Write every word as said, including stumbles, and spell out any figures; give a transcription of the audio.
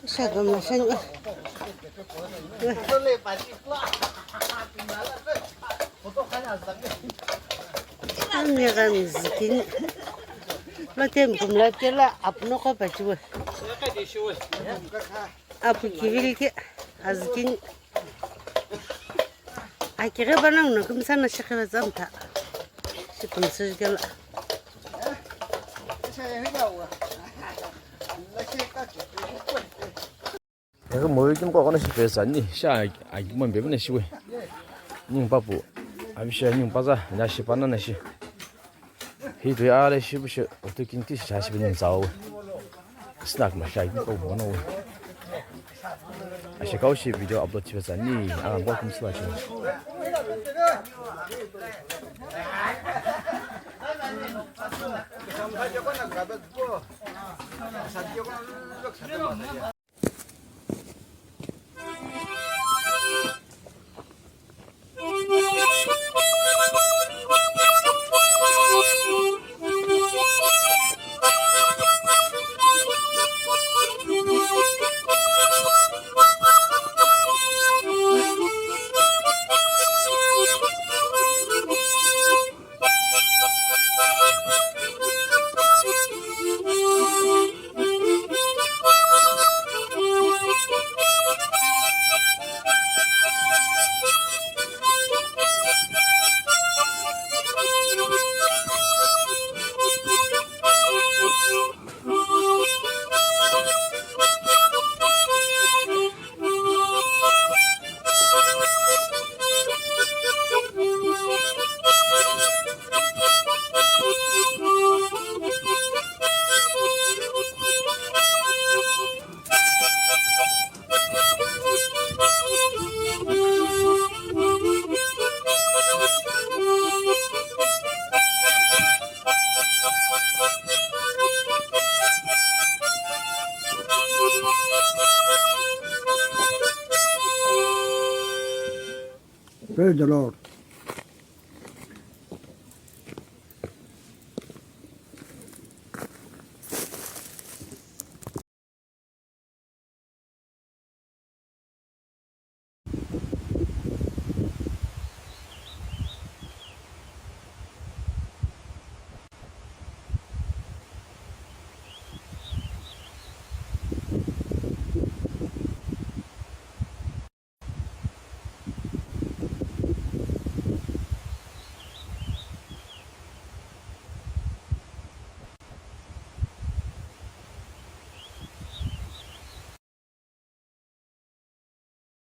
Shaka mashanga. Ami gami zikini. Lotem kumla tela apno ko pachiwe. Apu kivilke azikini. Akighe banang no kumsa na shikhe bazamta. Shikum sujgala. Eke moyo kim ko kono shi pesa ni sha agimo mbebe na shiwe. Ning papu. Abisha ning paza na shi pana na shi. Hi tu ya le shi bu shi otu king ti sha shi bin zao. Snack ma sha ko bono. Ashe kau shi video upload chi pesa ni a welcome to watching. Praise the Lord.